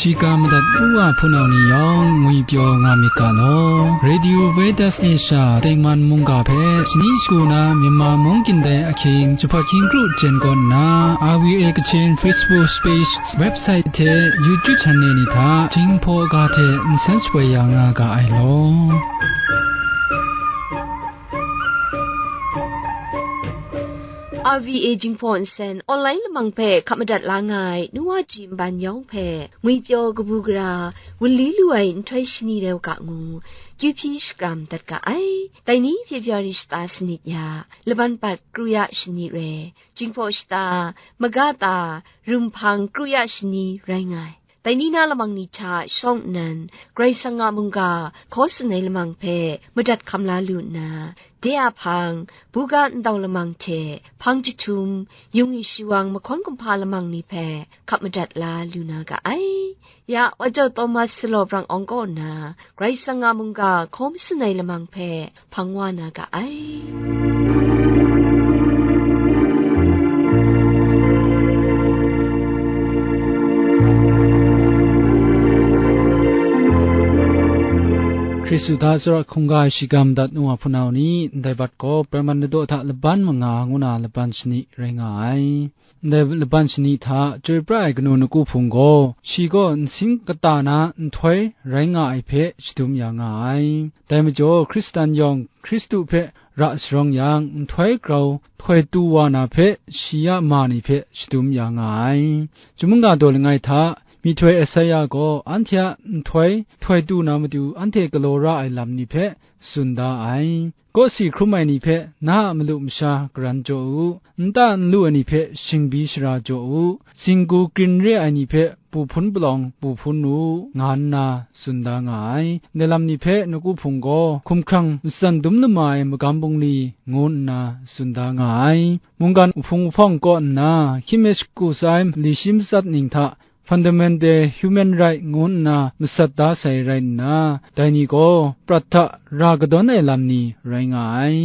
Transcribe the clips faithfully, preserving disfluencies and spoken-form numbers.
Shiga madat u wa hpunau ni yawng ngwi pyaw nga myit ga law. Radio Veritas Asia tengman mungga hpe shani shagu na Myanmar mung kyin dai ahkying jahpat hkying kru jen kaw nna, R V A Kachin Facebook page, website hte YouTube channel ni hta Jinghpaw ga hte nsen shapoi ya nga ga ai law. R V A Jinghpaw nsen online lamang hpe hkap madat la nga ai nu wa ji nban yawng hpe ngwi pyaw kabu gara, wunli lu ai nhtoi shani rai u ga ngu, kyu hpyi shakram dat ga ai. Dai ni February shata sanit ya, laban pat kru ya shani re, Jinghpaw shata, maga ta, rum hpang kru ya shani rai nga ai. Dai ni na lamang ni hta shawng nnan, Karai Kasang a mungga hkaw tsun ai lamang hpe madat hkam la lu nna, de a hpang, buga ndau lamang hte hpang jahtum, yung i shiwang mahkawn kumhpa lamang ni hpe hkap madat la lu na ga ai. Ya, Wa Jau Thomas Salaw Brang Awng kaw nna, Karai Kasang a mungga hkaw matsun ai lamang hpe hpang wa na ga ai. Hkristu hta tsawra hkungga shiga madat nu wa hpunau ni, ndai bat gaw Praman Ladaw hta laban manga ngu na laban shani rai nga ai. Ndai laban shani hta chyoi pra ai kanu Naku Hpung gaw, shi gaw nsin kata na nhtoi rai nga ai hpe shadum ya nga ai. Dai majaw, Hkristan yawng Hkristu hpe ra sharawng yang, nhtoi grau htoi tu wa na hpe shi a ma ni hpe shadum ya nga ai. Chyum mungga daw langai hta, myihtoi Esaia gaw anhte a nhtoi htoi tu na matu anhte galaw ra ai lam ni hpe tsun da ai. Kawsi hkrum ai ni hpe na a malu masha garan jaw u, nta nlu ai ni hpe shingbi shara jaw u, singgu grin re ai ni hpe pu hpun palawng pu hpun u, nga nna tsun da nga ai. Ndai lam ni hpe Naku Hpung gaw hkumhkrang matsan dum lama ai magam bungli ngu nna tsun da nga ai. Mungkan hpung hpawng kaw nna hkyim e shagu sa ai mali shi matsat ning hta, Fundamental Human Right ngu nna masat da sai rai nna, dai ni gaw prat hta ra kadawn ai lam ni rai nga ai.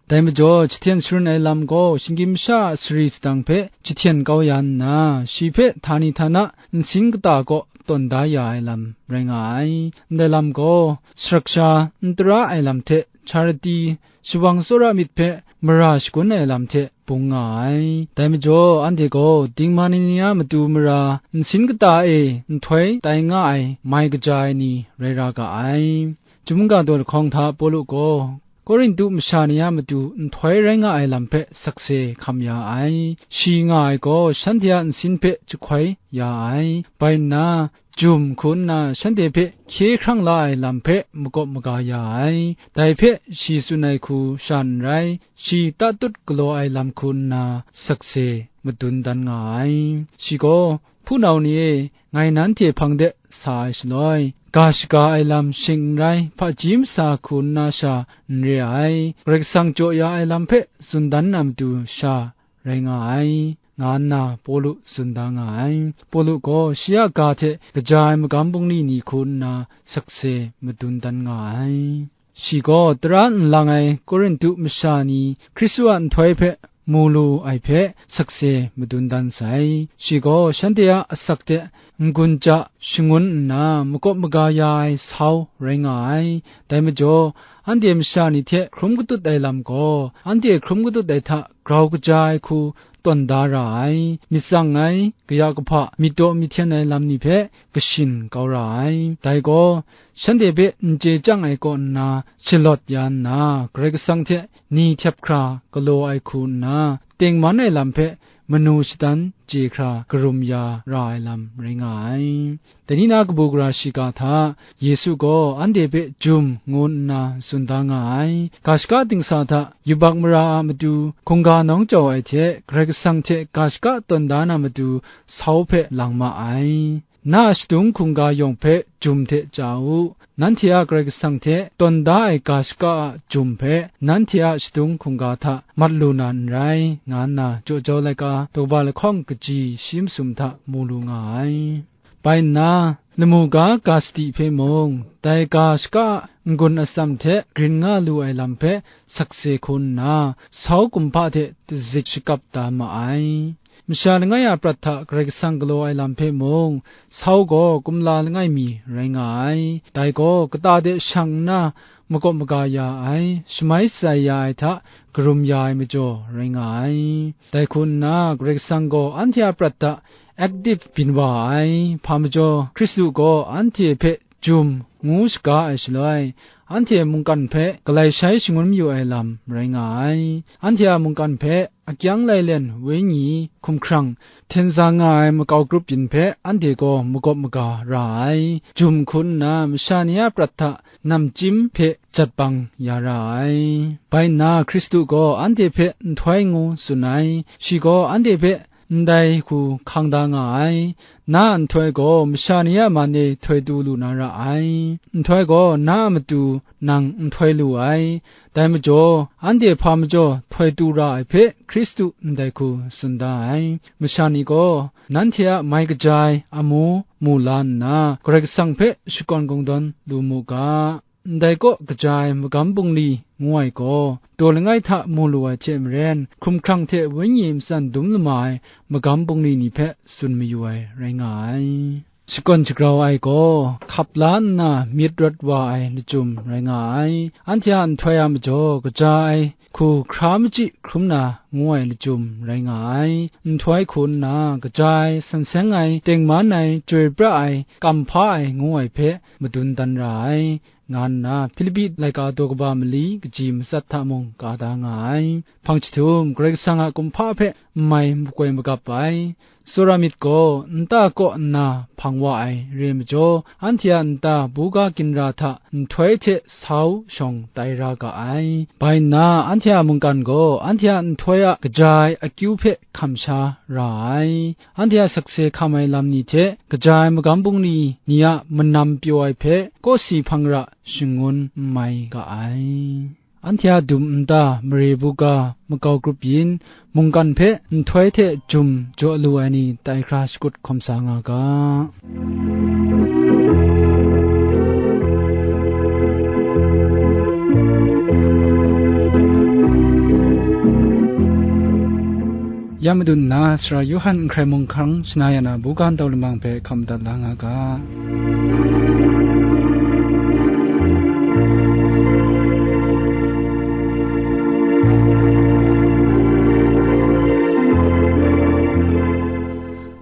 Dai majaw, jahten sharin ai lam gaw shinggyim masha a sari sadang hpe jahten kau ya nna, shi hpe htani htana nsin kata kaw tawn da ya ai lam rai nga ai. Ndai lam gaw, sarak sha n tara ai lam hte, charity, shawang tsawra myit hpe mara shagun ai lam hte bung nga ai. Dai majaw, anhte gaw dingma ni ni a matu mara nsin kata e nhtoi tai nga ai mai kaja ai ni rai ra ga ai. Chyum mungga daw lahkawng hta Pawlu gaw, Korintu masha ni a matu nhtoi rai nga ai lam hpe sakse hkam ya ai. Shi nga ai gaw shanhte a nsin hpe jahkoi ya ai. Bai nna, jum hku nna shanhte hpe hkye hkrang la ai lam hpe makawp maga ya ai. Dai hpe shi tsun ai hku sha n rai, shi tatut galaw ai lam hku nna sakse madun dan nga ai. Shi gaw, "Hpunau ni e, ngai nanhte hpang de sa ai shaloi, ga shaga ai lam shing n rai, hpaji masa hku nna sha n re ai, Karai Kasang jaw ya ai lam hpe tsun dan na matu sha rai nga ai," nga nna Pawlu tsun da nga ai. Pawlu gaw shi a ga hte kaja ai magam bungli ni hku nna sakse madun dan nga ai. Shi gaw tara nlang ai Korintu masha ni Hkristu a nhtoi hpe mu lu ai hpe sakse madun dan sai. Shi gaw shanhte a asak de n-gun ja shangun nna makawp maga ya ai sau rai nga ai. Dai majaw, anhte masha ni hte hkrum katut ai lam gaw, anhte hkrum katut ai hta grau kaja ai hku tawn da ra ai, myit tsang ai, kaya kahpa, myit daw myit hten ai lam ni hpe kashin kau ra ai. Dai gaw, shanhte hpe n chye chyang ai kaw nna shalawt ya nna, Karai Kasang hte ni htep hkra galaw ai hku nna, tengman ai lam hpe manu shadan chye hkra karum ya ra ai lam rai nga ai. Dai ni na kabu gara shiga hta, Yesu gaw anhte hpe jum ngu nna tsun da nga ai. Ga shaka dingsa hta yubak mara a matu hkungga nawng jau ai hte, Karai Kasang hte ga shaka tawn da na matu sau hpe lang ma ai. Na a shadung hkungga yawng hpe jum hte chya u. Nanhte a Karai Kasang hte tawn da ai ga shaka a jum hpe, nanhte a shadung hkungga hta mat lu na n rai, nga nna jaw jau laika daw kaba lahkawng kaji shi masum hta mu lu nga ai. Bai nna, lamu ga ga sadi hpe mung, dai ga shaka a n-gun atsam hte grin nga lu ai lam hpe sakse hku nna, sau kumhpa hte dazik shakap da ma ai. masha langai a prat hta Karai Kasang galaw ai lam hpe mung, sau gaw kumla langai mi rai nga ai. Dai gaw kata de shang nna makawp maga ya ai, shamai shatsai ya ai hta karum ya ai majaw rai nga ai. Dai hku nna, Karai Kasang gaw anhte a prat hta active byin wa ai. Hpa majaw, Hkristu gaw anhte hpe jum ngu shaga ai shaloi, anhte mungkan hpe galai shai shangun mayu ai lam rai nga ai. Anhte a mungkan hpe akyang lailen wenyi hkumhkrang hten za nga ai makau grup yin hpe anhte gaw makawp maga ra ai. Jum hku nna masha ni a prat hta namchyim hpe jat bang ya ra ai. Bai nna, Hkristu gaw anhte hpe nhtoi ngu tsun ai. Shi gaw anhte hpe ndai hku hkang da nga ai. Na nhtoi gaw masha ni a man e htoi tu lu na ra ai. Nhtoi gaw na a matu nang nhtoi lu ai. Dai majaw, anhte hpa majaw htoi tu ra ai hpe Hkristu ndai hku tsun da ai. Masha ni gaw, nanhte a mai kaja ai amu mu la nna, Karai Kasang hpe shakawn kungdawn lu mu ga. Ndai kaw kaja ai magam bungli ngu ai gaw, daw langai hta mu lu ai hte maren, hkumhkrang hte wenyi matsan dum lama ai magam bungli ni hpe tsun mayu ai rai nga ai. Shakawn shagrau ai gaw, hkap la nna myit rawt wa ai lachyum rai nga ai. Anhte a nhtoi a majaw, kaja ai hku hkra machyi hkrum na ngu ai lachyum rai nga ai. Nhtoi hku nna, kaja ai, san seng ai, tengman ai, chyoi pra ai, kam hpa ai ngu ai hpe madun dan ra ai, nga nna Hpilipi laika daw kaba mali kaji matsat hta mung ka da nga ai. Hpang jahtum, Karai Kasang a kumhpa hpe n mai makoi magap ai. Tsawra myit gaw nta kaw nna hpang wa ai re ai majaw, anhte a nta buga ginra hta nhtoi hte sau shawng tai ra ga ai. Bai nna, anhte a mungkan gaw anhte a nhtoi a kaja ai akyu hpe hkam sha ra ai. Anhte a sakse hkam ai lam ni hte kaja ai magam bungli ni a manam pyaw ai hpe, kawsi hpang ra shangun n mai ga ai. Anhte a dum nta, mare buga, makau grup yin, mungkan hpe nhtoi hte jum jaw lu ai ni tai hkra shakut hkawm sa nga ga. Ya madun nna, Sara Yawhan n hkrai mung hkrang shana ya na, buga ntau lamang hpe hkam dat la nga ga.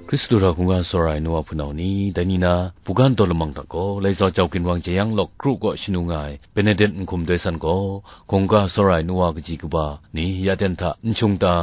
Hkristu hta hkungga tsawra ai nu wa hpunau ni, dai ni na, buga ntau lamang hta gaw, Lai Zau Jau Ginwang Jeyang Lawk Kru kaw shanu nga ai Benedet Nhkum Doi San gaw, hkungga tsawra ai nu wa kaji kaba ni, ya ten hta n shung ta,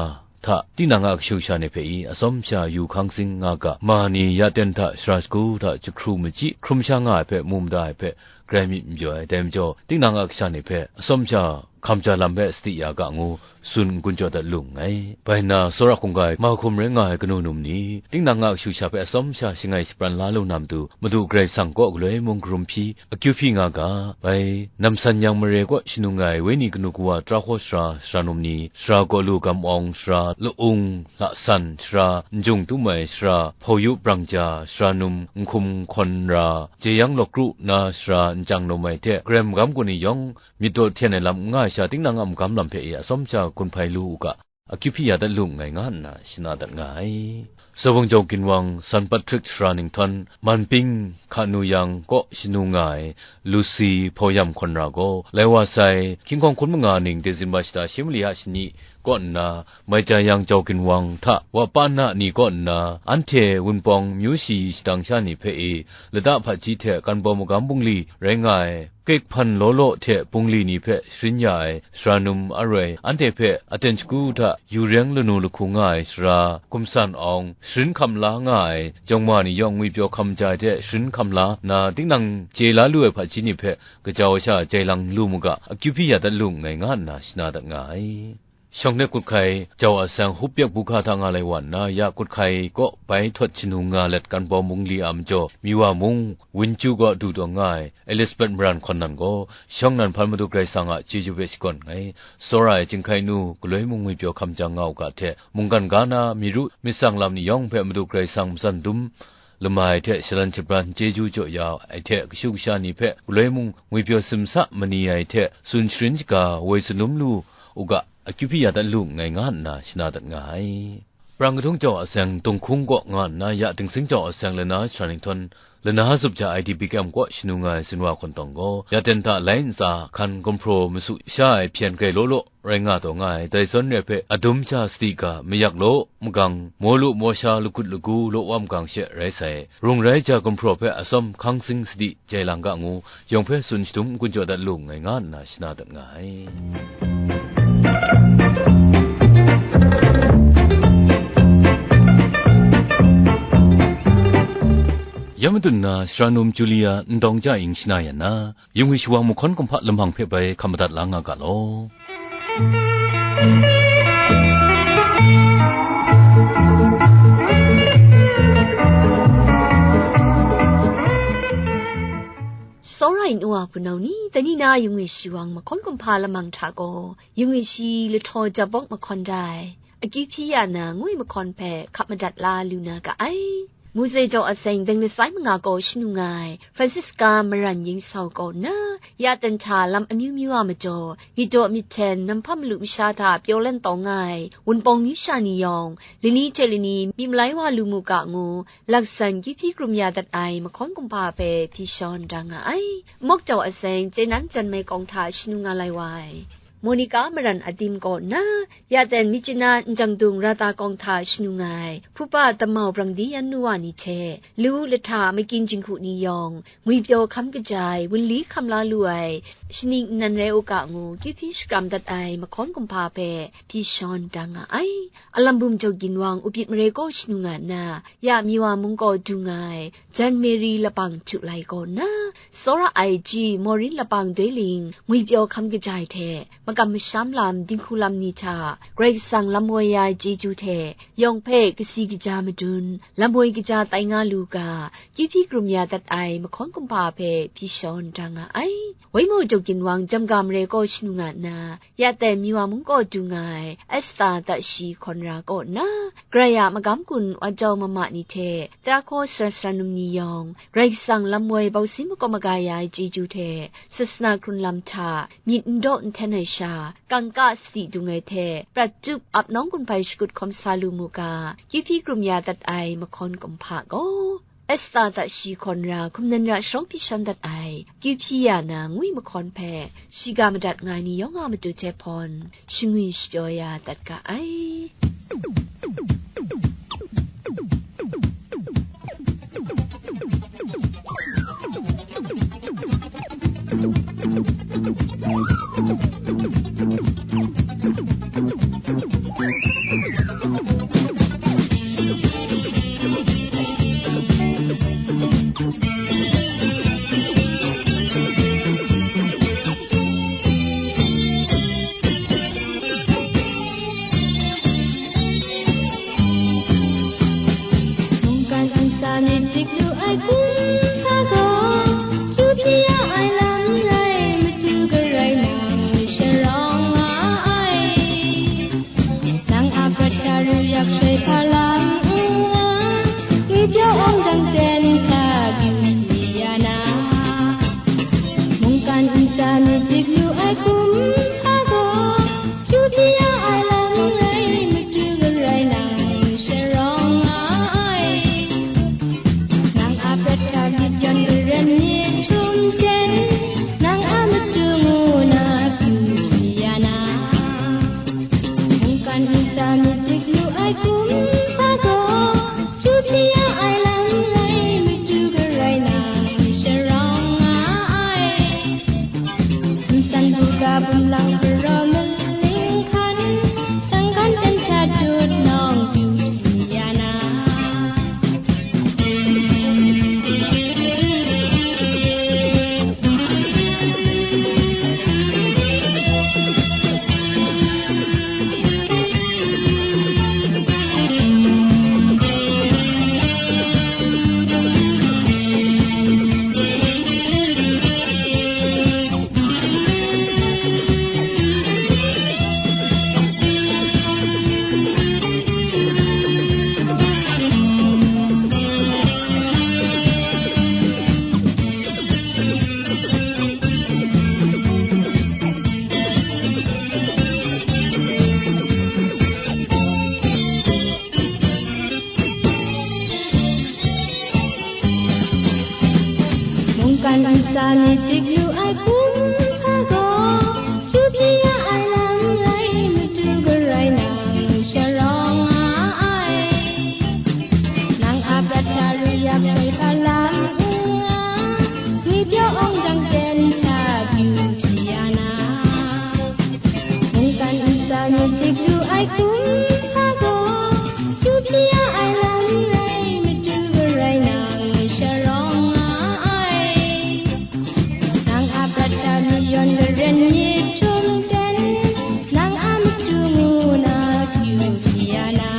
hta, tinang a kashu kasha ni hpe i atsawm sha yu hkang zing nga ga, ma ni ya ten hta shara shagu hta jahkru machyi hkrum sha nga ai hpe mu mada ai hpe, grai myit n pyaw ai. Dai majaw, tinang a kasha ni hpe atsawm sha hkam ja lam hpe sadi ya ga ngu, tsun n-gun jaw dat lu nngai. Bai nna, tsawra hkungga e ma hkum rai nga ai kanu num ni, tinang a kashu kasha hpe atsawm sha shangai shapran la lu na matu, Madu Karai Kasang kaw galoi mung karum hpyi, akyu hpyi nga ga. Bai, Namsan Yang Mare kaw shanu nga ai Wenyi kanu kawa Tara Hkaw Sara, sara num ni, sara Gaw Lu Gam Awng, sara La-ung Hla San, sara N Jung Tum Ai, sara Hpau Yu Brang Ja, sara num Nhkum Hkawn Ra, Jeyang Lawk Kru na sara N Chyang Num Ai hte, Karai magam kaw ni yawng myit daw hten ai lam n nga ai sha, tinang a magam lam hpe e atsawm sha gun hpai lu u ga, akyu hpyi ya dat lu nngai, nga nna shana dat nga ai. Sawbung jau ginwang San Patrik sara ninghtawn, Manping Hkanu Yang kaw shanu nga ai Lusi Hpau Yam Hkawn Ra gaw, lai wa sai, hkying hkawng hkun manga ning, December shata shi mali a shani kaw nna, Maija Yang jau ginwang hta, Wa Pa Na ni kaw nna, anhte Wunpawng myu shi shadang sha ni hpe e, lata hpaji hte ganbaw magam bungli rai nga ai, kek hpan law law hte bungli ni hpe sharin ya ai sara num aroi, anhte hpe aten shagu hta yu reng lanu lahku nga ai sara Gumsan Awng, sharin hkam la nga ai jawng ma ni yawng ngwipyaw hkam ja ai hte sharin hkam la nna, tinang chye la lu ai hpaji ni hpe kajau sha jai lang lu mu ga, akyu hpyi ya dat lu nngai, nga nna shana dat nga ai. Shawng de kut hkai jau a seng, Hupyek buhka hta nga lai wa nna, ya kut hkai kaw bai htawt shanu nga let ganbaw bungli a majaw, Miwa mung, Winju kaw du tawn nga ai Elizabeth Maran Hkawn Nan gaw, shawng nan hpan Madu Karai Kasang a chyeju hpe shakawn nngai. Tsawra ai chyinghkai nu, galoi mung ngwipyaw hkam jang nga u ga hte, mungkan ga na, myi ru myit tsang lam ni yawng hpe Madu Karai Kasang matsan dum lama ai hte, shalan shabran chyeju jaw ya ai hte, kashu kasha ni hpe galoi mung ngwipyaw simsa mani ai hte, tsun sharin shaga woi tsun lum lu u ga, akyu hpyi ya dat lu nngai, nga nna shana dat nga ai. Prang kadung jau a seng Tunghkung kaw nga nna ya Dingsing jau a seng lana shara ninghtawn, lana zup ja ai D B K M kaw shanu nga ai sumwa hkawntawng gaw, ya ten hta lai ntsa hkan gumhpraw masu sha ai hpyen grai law law rai nga taw nga ai, dai zawn re hpe adum ja sadi ga, mayak law magang, maw lu maw sha, lagut lagu, law wa magang she rai sai. Rung rai ja gumhpraw hpe atsawm hkang sing sadi jai lang ga ngu, yawng hpe tsun shadum n-gun jaw dat lu nngai nga nna shana dat nga ai. Ya madun na, Sara Num Julia Ndawng Ja Ing shana yan na, Yung Wi Shawang mahkawn kumhpa lamang hpe bai hkam madat la nga ga law. Tsawra ai nu wa hpunau ni, dai ni na Yung Wi Shawang mahkawn kumhpa lamang hta gaw, Yung Wi Shi lahtaw jabawk mahkawn dai, akyu hpyi ya na ngwi mahkawn hpe hkap madat la lu na ga ai. Mose jaw a seng deng lasai manga gaw shanu nga ai Francisca maran yin sau kaw nna, ya ten hta lam amyu myu a majaw, myit daw myit hten, namhpa malu masha hta pyaw lan tawng nga ai Wunpawng myu sha ni yawng, lani hte lani myit malai wa lu mu ga ngu, laksan kyu hpyi krum ya dat ai mahkawn kumhpa hpe hpyi shawn da nga ai. Mawk jaw a seng Chyenan Janmai kawng hta shanu nga lai wa ai Monica maran adim kaw nna, ya ten Myitkyina Njang Dung Rata kawng hta shanu nga ai Hpupa Damau Brangdi yan nu wa ni hte, lu lahta makyin jinghku ni yawng, ngwipyaw hkam kaja ai, wunli hkam la lu ai, shaning nnan rai u ga ngu, kyu hpyi shakram dat ai mahkawn kumhpa hpe hpyi shawn da nga ai. Alam bum jaw ginwang Upyit Mare kaw shanu nga nna, ya Miwa mung kaw du nga ai, Jan Mary lapang htu lai kaw nna, tsawra ai ji Maureen lapang doi ling ngwipyaw hkam kaja ai hte, makam masham lam, dinghku lam ni hta, Karai Kasang lam woi ya ai chyeju hte, yawng hpe kasi kaja madun, lam woi kaja tai nga lu ga, kyu hpyi krum ya dat ai mahkawn kumhpa hpe hpyi shawn da nga ai. Waimaw jaw ginwang Jamga Mare kaw shanu nga nna, ya ten Miwa mung kaw du nga ai, Esta Tashi Hkawn Ra kaw nna, Karai a magam gun wa jau mama ni hte, tara hkaw sara sara num ni yawng, Karai Kasang lam woi bausin makawp maga ya ai chyeju hte, sasana hkrun lam hta, myit n daw n hten ai sha, kangka sadi dung ai hte, prat tup ap nawng gun hpai shakut hkawm sa lu mu ga, kyu hpyi krum ya dat ai mahkawn kumhpa gaw, Esta Tashi Hkawn Ra hkum nan ra sharawng hpyi shawn dat ai, kyu hpyi ya na ngwi mahkawn hpe, shiga madat nga ai ni yawng a matu hte hpawn, shangwi shapyaw ya dat ga ai. Mungkan nsa myit dik lu ai hkungga gaw, kyu hpyi ya ai lam rai, matu garai nang sharawng nga ai. Nang a prat hta ru yak soi hpa lam nna, ngwipyaw awng dang ten hta kyu hpyi ya na. Mungkan nsa myit dik lu ai hkungga gaw, kyu hpyi ya ai lam rai, matu garai nang sharawng nga ai. Nang a prat hta myit yawn garen myit htum ten, nang a matu ngu na kyu hpyi ya na. Mungkan nsa myit dik lu ai hkungga gaw, kyu hpyi ya ai lam rai, matu garai nang sharawng nga ai. Nsan buga bum lang garaw maling hkan, tangkan ten hta dut nawng kyu hpyi ya na. Ni dik lu ai hkum hpa gaw, yu pyi ya ai lam rai matu garai nang sharawng nga ai. Nang a prat hta ru yak sai hpa lam n nga, ngwipyaw awng dang ten hta yu pyi ya na. Mungkan ntsa ni dik lu ai hkum hpa gaw, yu pyi ya ai lam rai matu garai nang sharawng nga ai. Nang a prat hta mi yawn garen myit htum ten, nang a matu ngu na kyu pyi ya na.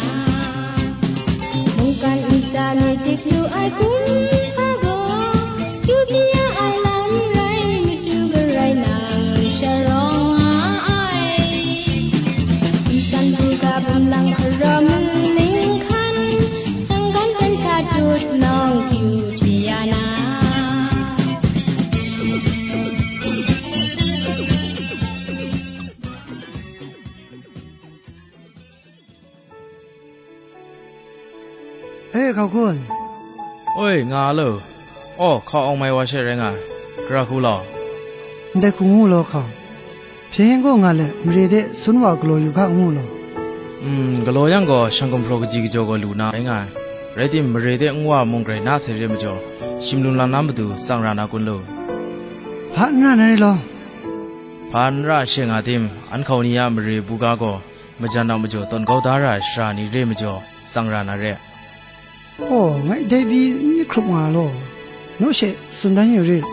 Mungkan ntsa ni dik lu ai hkum hpa gaw, yu pyi ya ai lam rai matu garai nang sharawng nga ai. Nsan buga bum lang hkaraw maning hkan, sanggan pen hta tut nawng kyu pyi ya na. E, hkau hkun. Oi, nga lo. Aw, hkau awng mai wa she rai nga ai. Gara hku law. Ndai hku ngu law hkau. Hpyen yen kaw nga let, mare de sun wa galaw yu hka ngu law. Mm, galaw yang gaw, shang gumhpraw kaji kajaw gaw lu na rai nga ai. Rai tim, mare de nwa mung grai na sai re majaw, shim lum lam na matu tsang ra na kun lo. Hpa n ra na re law. Hpa n ra she nga tim, an hkau ni a mare buga gaw, majan a majaw tawn kau da ra ai shara ni re majaw, tsang ra na re. Aw, ngai dai pyi n myit hkrup nga law, naw she tsun dan yu rit.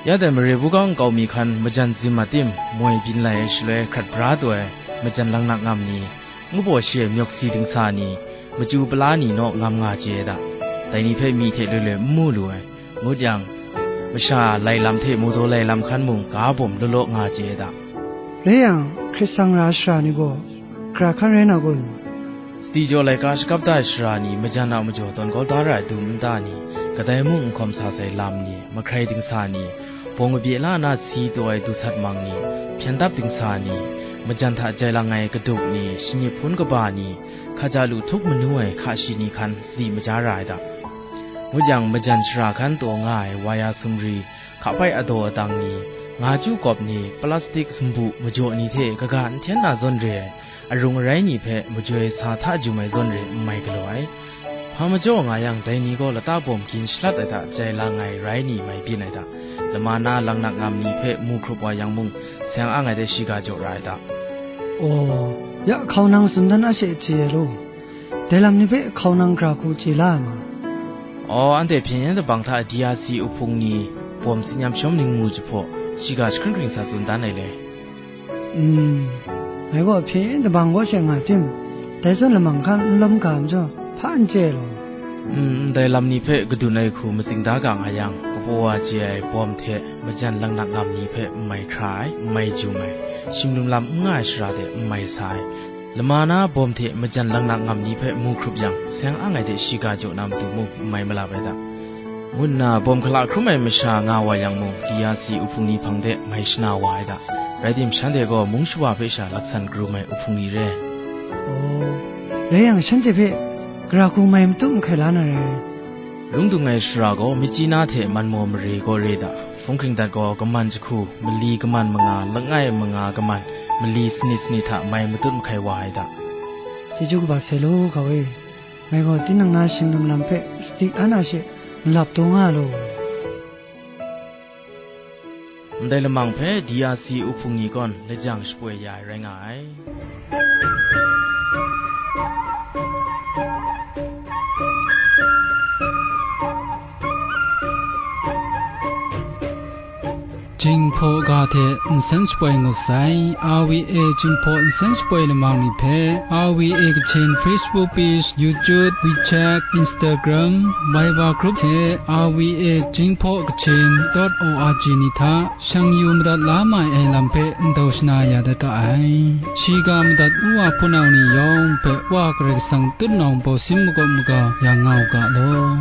Ya dai mare buga nkau mi hkan majan zim a tim, moi byin lai ai shaloi hkrat bra taw ai majan langnak ngam ni, ngu baw shi ai myawk si dingsa ni, machyu pala ni naw ngam nga chye ai da. Dai ni hpe myi hte loi loi n mu lu ai. Ngut yang, masha lai lam hte mawdaw lai lam hkan mung ga bawm law law nga chye ai da. Rai yang, hkrit sang ra ai shara ni gaw, gara hkan rai na kun? Sadi jaw laika shakap da ai shara ni, majan a majaw tawn kau da ra ai dum nta ni, kadai mung n hkawm sa sai lam ni, mahkrai dingsa ni, bawng kabye la na si taw ai dusat mang ni, hpyen dap dingsa ni, majan hta jai lang ai kaduk ni, shanip hpun kaba ni, hkaja lu htup manu ai hka shi ni hkan sadi maja ra ai da. Ngut yang, majan shara hkan taw nga ai waya sumri, hkapai adaw adang ni, nga chyu kawp ni, plastik sumbu majaw ni hte kaga n hten na zawn re ai, arung arai ni hpe majoi sa hta jum ai zawn re n mai galaw ai. Hpa majaw nga yang, dai ni gaw lata bawm gin shalat ai hta jai lang ai rai ni mai byin ai hta, lama na langnak ngam ni hpe mu hkrup wa yang mung, seng ang ai de shiga jaw ra ai hta. Aw, ya hkau nang tsun dan a she hte ai law, dai lam ni hpe hkau nang gara hku chye la ai ma? Aw, anhte hpyen yen dabang hta D R C uhpung ni bawm tsin yam shawm ning mu jahpaw, shiga jahkring hkring sa tsun dan ai le. Mm, ngai gaw hpyen yin dabang kaw she nga tim, dai zawn lamang hkan n lawm ga majaw, hpa n chye law. Mm, ndai lam ni hpe kadun ai hku matsing da ga nga yang, kapaw wa chye ai bawm hte majan langnak ngam ni hpe n mai hkra ai, n mai jum ai, shim lum lam n nga ai shara de n mai sa ai, lama na bawm hte majan langnak ngam ni hpe mu hkrup yang, seng ang ai de shiga jaw na matu mung n mai malap ai da. Ngu nna bawm hkala hkrum ai masha nga wa yang mung, D R C uhpung ni hpang de mai shana wa ai da. Rai tim, shanhte gaw mung shawa hpe sha laksan karum ai uhpung ni re. Aw, rai yang, shanhte hpe gara hku mai matut mahkai la na rai. Lung dung ai shara gaw, Myitkyina hte Manmaw mare gaw re da. Hpung hkring dat gaw, kaman jahku, mali kaman manga, langai manga kaman, mali sanit sanit hta mai matut mahkai wa ai da. Chyeju kaba sai law, hkau e. Ngai gaw tinang na shing lum lam hpe sadi an a she malap taw nga law. Ndai lamang hpe D R C uhpung ni gawn lajang shapoi ya ai rai nga ai. Jinghpaw ga hte nsen shapoi ngut sai. R V A Jinghpaw nsen shapoi lamang ni hpe, R V A Kachin Facebook page, YouTube, WeChat, Instagram, Viber group hte R V A Jinghpaw Kachin dot O R G ni hta shang yu madat la mai ai lam hpe ndau shana ya dat ga ai. Shiga madat u wa hpunau ni yawng hpe Wa Karai Kasang tutnawng bawsin makawp maga ya nga u ga law.